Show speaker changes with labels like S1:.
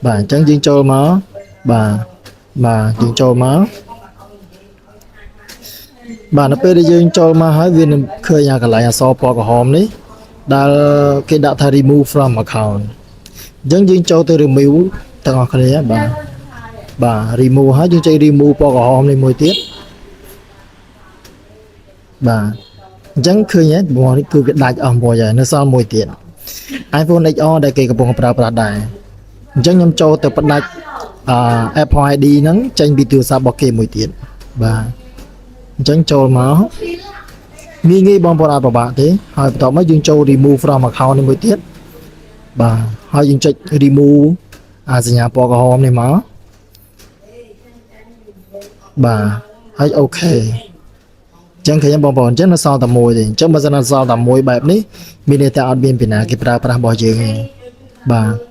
S1: បាទអញ្ចឹងយើងចូលមកបាទបាទយើងចូលមកបាទនៅពេលដែលយើងចូលមកហើយវានឹងឃើញអាកន្លែងអក្សរពណ៌ក្រហមនេះដែលគេដាក់ថា remove from account អញ្ចឹងយើងចូលទៅ remove ទាំងអស់គ្នាបាទបាទ remove ហើយយើងចុច remove ពណ៌ក្រហមនេះមួយទៀតបាទអញ្ចឹងឃើញទេបងនេះគឺវាដាច់អស់មួយហើយនៅសល់មួយទៀត iPhone XR ដែលគេកំពុងប្រើប្រាស់ដែរអញ្ចឹងខ្ញុំចូលទៅផ្ដាច់អឺ Apple ID ហ្នឹងចេញពីទូរស័ព្ទរបស់គេមួយទៀតបាទអញ្ចឹងចូលមកងាយងាយបងប្អូនអត់ពិបាកទេហើយបន្ទាប់មកយើងចូល remove from account នេះមួយទៀតបាទហើយយើងចុច remove អាសញ្ញាពណ៌ក្រហមនេះមកបាទហើយ OK អញ្ចឹងឃើញបងប្អូនអញ្ចឹងនៅសល់តែមួយទេអញ្ចឹងបើសិននៅសល់តែមួយបែបនេះមានន័យថាអត់មានពីណាគេប្រើប្រាស់របស់យើងទេបាទ។